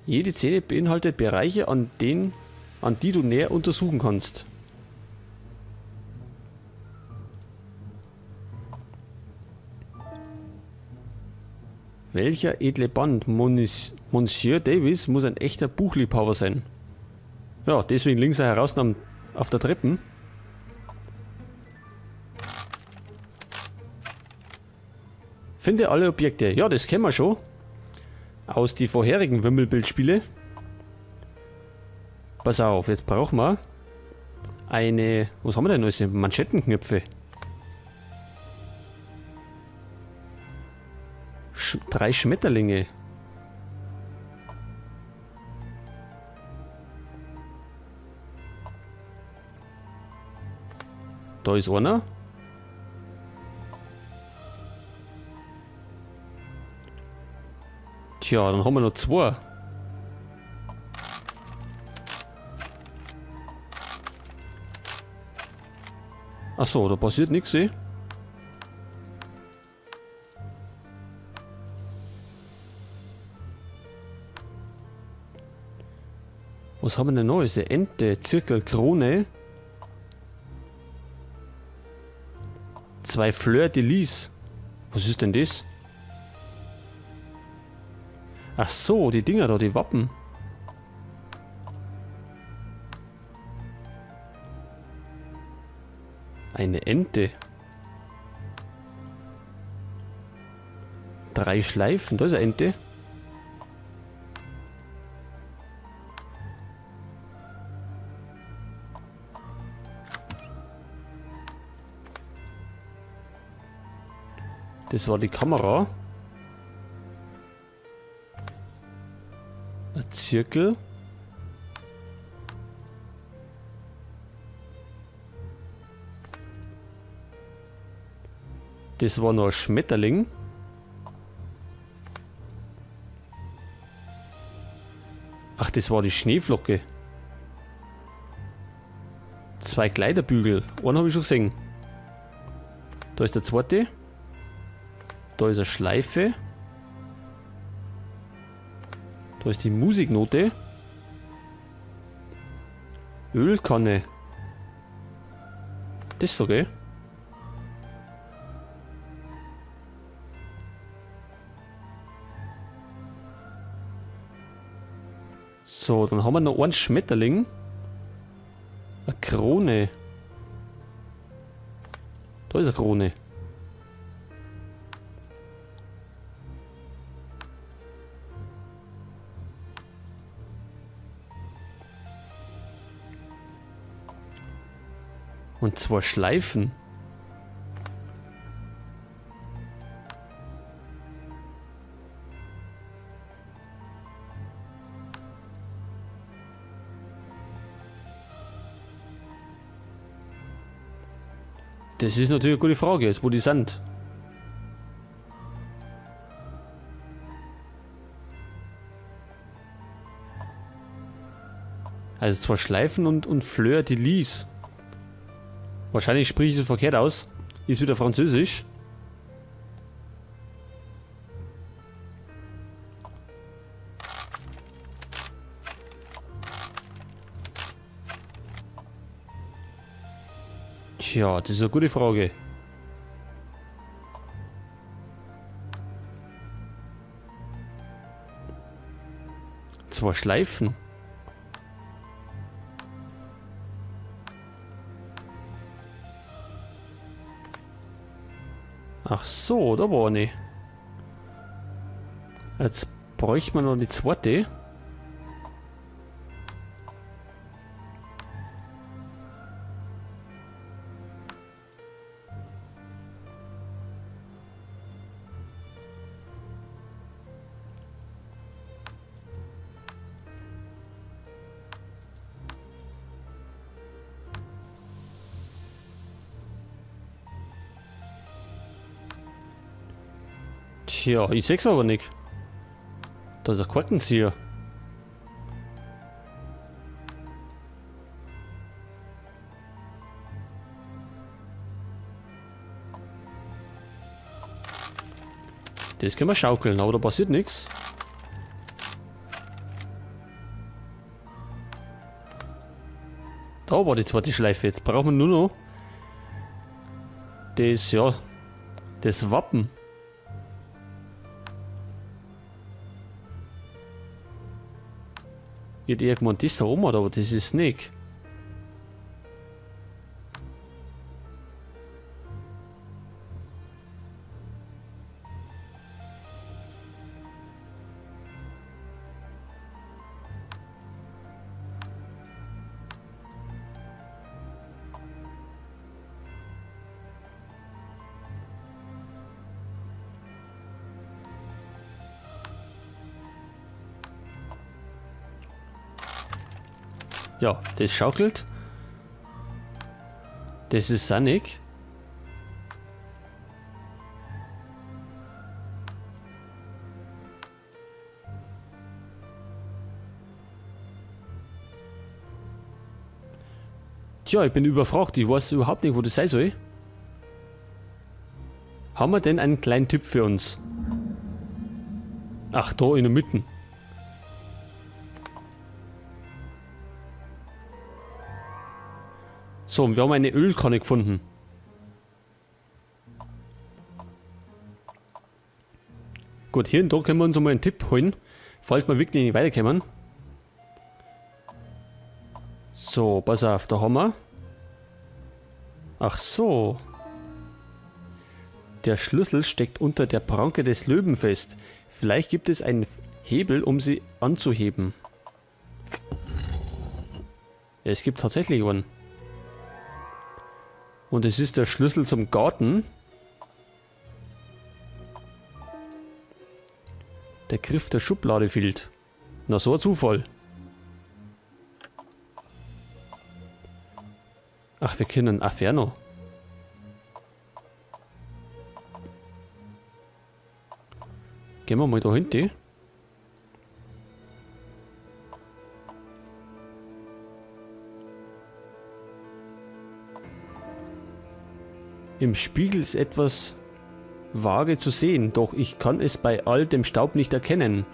Jede Szene beinhaltet Bereiche, an denen, an die du näher untersuchen kannst. Welcher edle Band? Monsieur Davis muss ein echter Buchliebhaber sein. Ja, deswegen links heraus auf der Treppe. Finde alle Objekte. Ja, das kennen wir schon. Aus die vorherigen Wimmelbildspiele. Pass auf, jetzt brauchen wir eine... Was haben wir denn alles? Manschettenknöpfe. 3 Schmetterlinge. Da ist einer. Tja, dann haben wir noch 2. Achso, da passiert nichts, eh? Was haben wir denn noch? Ist eine Ente, Zirkel, Krone. 2 Fleur de Lis. Was ist denn das? Ach so, die Dinger da, die Wappen. Eine Ente. 3 Schleifen, da ist eine Ente. Das war die Kamera. Ein Zirkel. Das war noch ein Schmetterling. Ach, das war die Schneeflocke. 2 Kleiderbügel. Einen habe ich schon gesehen. Da ist der zweite. Da ist eine Schleife. Da ist die Musiknote. Ölkanne. Das ist okay. So, dann haben wir noch einen Schmetterling. Eine Krone. Da ist eine Krone. Und 2 Schleifen. Das ist natürlich eine gute Frage, jetzt wo die sind. Also 2 Schleifen und Fleur de Lis. Wahrscheinlich spreche ich es verkehrt aus. Ist wieder Französisch. Tja, das ist eine gute Frage. 2 Schleifen. Ach so, da war eine. Jetzt bräuchte man noch die zweite. Tja, ich seh's aber nicht. Da ist ein Korkenzieher. Das können wir schaukeln, aber da passiert nix. Da war die zweite Schleife. Jetzt brauchen wir nur noch das, ja, das Wappen. Ich hätte eher gemeint, das da oben hat, aber das ist nicht. Ja, das schaukelt. Das ist sannig. Tja, ich bin überfragt. Ich weiß überhaupt nicht, wo das sein soll. Haben wir denn einen kleinen Tipp für uns? Ach, da in der Mitte. So, und wir haben eine Ölkanne gefunden. Gut, hier und da können wir uns einmal einen Tipp holen, falls wir wirklich nicht weiterkommen. So, pass auf, da haben wir. Ach so. Der Schlüssel steckt unter der Pranke des Löwen fest. Vielleicht gibt es einen Hebel, um sie anzuheben. Ja, es gibt tatsächlich einen. Und es ist der Schlüssel zum Garten. Der Griff der Schublade fehlt. Na, so ein Zufall. Ach, wir können Aferno. Gehen wir mal da hinten. Im Spiegel ist etwas vage zu sehen, doch ich kann es bei all dem Staub nicht erkennen.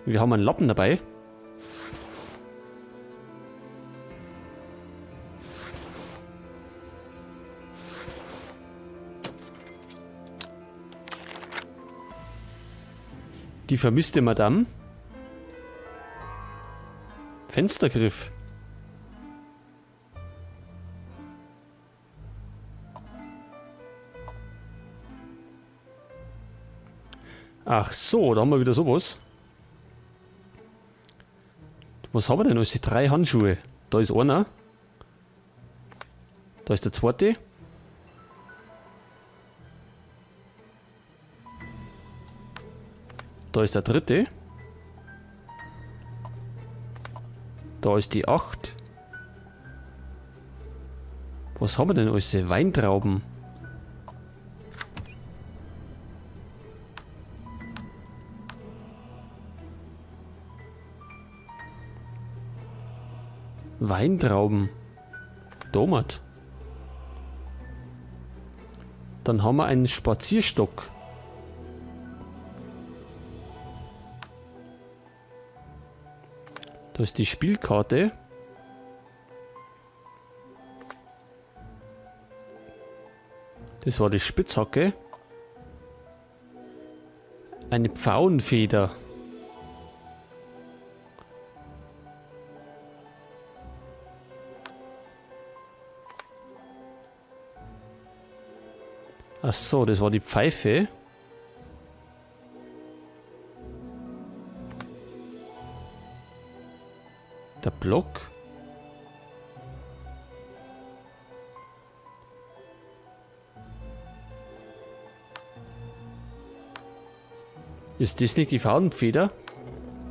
Wir haben einen Lappen dabei. Die vermisste Madame. Fenstergriff. Ach so, da haben wir wieder sowas. Was haben wir denn? Alles? Die 3 Handschuhe. Da ist einer. Da ist der zweite. Da ist der dritte. Da ist die 8. Was haben wir denn alles? Weintrauben. Weintrauben. Domat. Dann haben wir einen Spazierstock. Da ist die Spielkarte. Das war die Spitzhacke. Eine Pfauenfeder. Ach so, das war die Pfeife. Der Block. Ist das nicht die Pfauenfeder?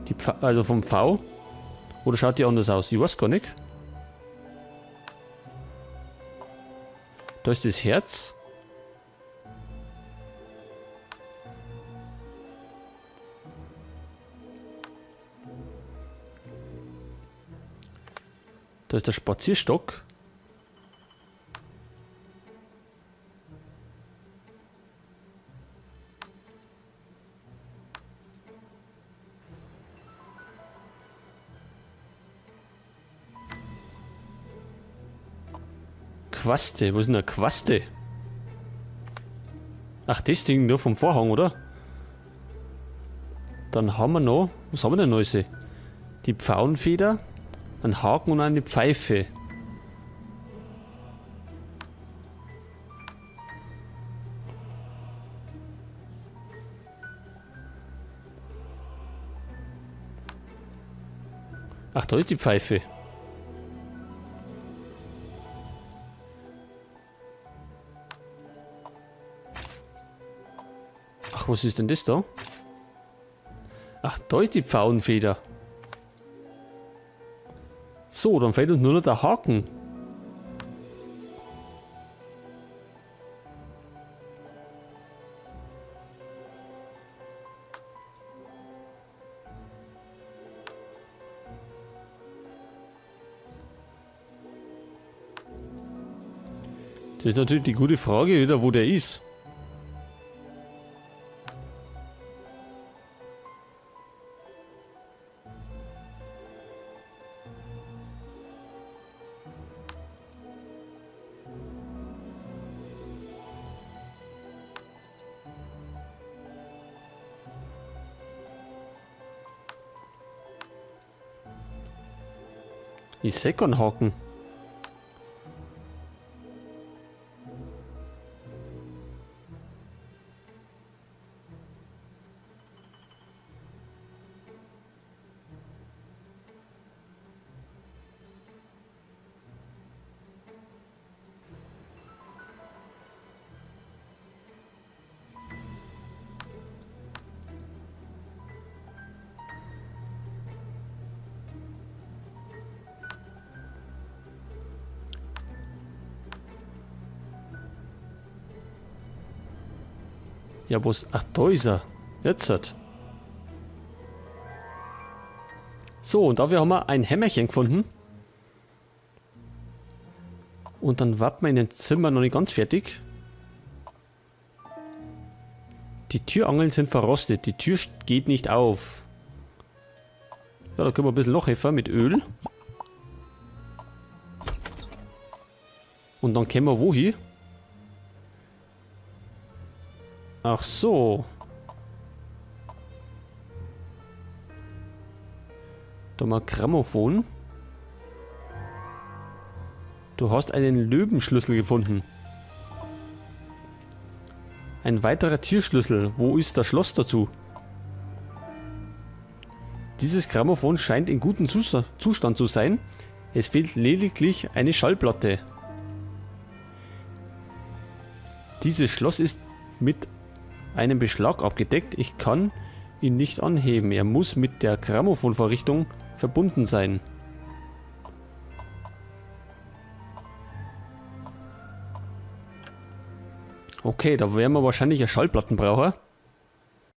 Die also vom V? Oder schaut die anders aus? Ich weiß gar nicht. Da ist das Herz. Da ist der Spazierstock. Quaste. Wo ist denn eine Quaste? Ach, das Ding nur vom Vorhang, oder? Dann haben wir noch... Was haben wir denn noch? Die Pfauenfeder, ein Haken und eine Pfeife. Ach, da ist die Pfeife. Ach, was ist denn das da? Ach, da ist die Pfauenfeder. So, dann fehlt uns nur noch der Haken. Das ist natürlich die gute Frage wieder, wo der ist. Ich seh keinen Haken. Ja, wo ist... Ach, da ist er. Jetzt hat. So, und dafür haben wir ein Hämmerchen gefunden. Und dann warten wir in den Zimmer noch nicht ganz fertig. Die Türangeln sind verrostet. Die Tür geht nicht auf. Ja, da können wir ein bisschen noch helfen mit Öl. Und dann kommen wir wo hin? Ach so. Da mal Grammophon. Du hast einen Löwenschlüssel gefunden. Ein weiterer Tierschlüssel. Wo ist das Schloss dazu? Dieses Grammophon scheint in gutem Zustand zu sein. Es fehlt lediglich eine Schallplatte. Dieses Schloss ist mit einem Beschlag abgedeckt. Ich kann ihn nicht anheben. Er muss mit der Grammophonvorrichtung verbunden sein. Okay, da werden wir wahrscheinlich eine Schallplatten brauchen.